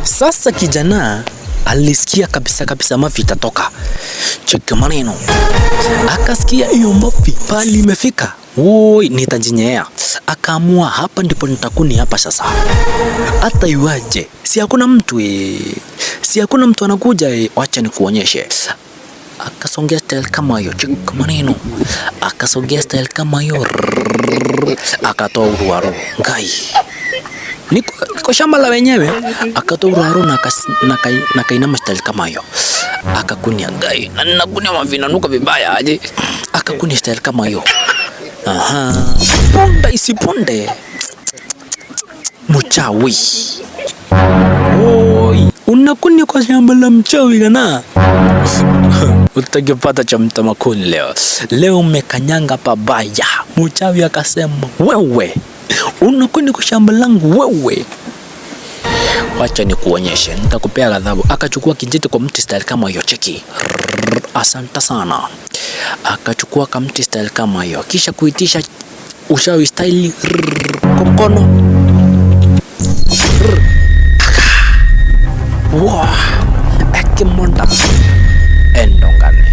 Sasa kijana alisikia kabisa kabisa mafi itatoka. Cheki maneno, akasikia hiyo mafi pali imefika, woi, nitajinyea. Akaamua hapa ndipo nitakuni hapa sasa, hata iwaje, si hakuna mtu e, si hakuna mtu anakuja e, wacha nikuonyeshe. Akasongea style kama hiyo, cheki maneno, akasongea style kama hiyo, akatoa uruaru ngai niko shamba la wenyewe, akatoa uruaru na kainama style kama hiyo, akakunia ngai na nakunia mavinanuka vibaya aje, akakunia style kama hiyo. Aha, punde isipunde mchawi oi, unakunia kwa shamba la mchawi kana utakipata cha mtamakuni leo. Leo umekanyanga pabaya. Mchawi akasema wewe unakwenda kwa shamba langu wewe, wacha nikuonyeshe, nitakupea ghadhabu. Akachukua kijiti kwa mti style kama hiyo, cheki. Asante sana. Akachukua kamti style kama hiyo, kisha kuitisha ushawi style kwa mkono. Wow, ekimonda endongane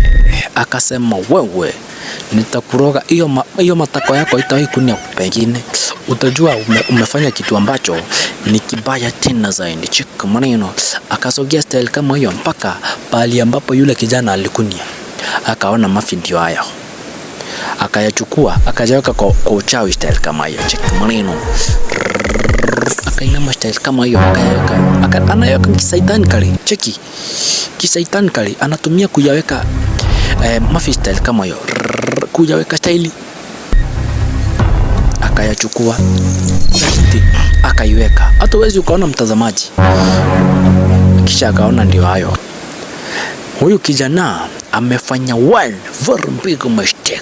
akasema wewe nitakuroga hiyo hiyo matako yako itawahi kunia pengine utajua umefanya kitu ambacho ni kibaya tena zaidi. Cheka maneno, akasogea style kama hiyo mpaka pahali ambapo yule kijana alikunia, akaona mafi ndio hayo, akayachukua akayaweka kwa uchawi style kama hiyo. Cheka maneno, akainama style kama hiyo, akayaweka anayaweka kisaitani kali, cheki kisaitani kali, anatumia kuyaweka mafi style kama hiyo, kuyaweka style, akayachukua kijiti akaiweka, hata uwezi ukaona mtazamaji. Kisha akaona ndio hayo, huyu kijana amefanya one very big mistake,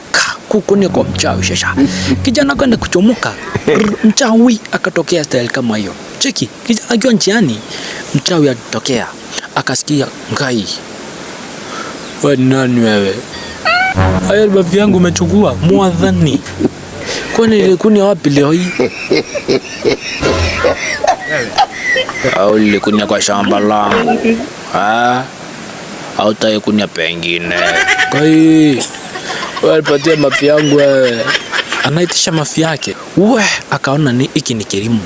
kukunia kwa mchawi. Sasa kijana kwenda kuchomoka, mchawi akatokea style kama hiyo. Cheki, kijana akiwa njiani, mchawi akatokea, akasikia ngai, wewe ni nani wewe? Haya mafi yangu umechukua mwadhani, kwani nilikunia wapi leo hii? Au nilikunia kwa shamba langu? Ah, au kunia pengine? Kai, wewe alipatia mafi yangu wewe. Anaitisha mafi yake. We, akaona ni hiki ni kilimo.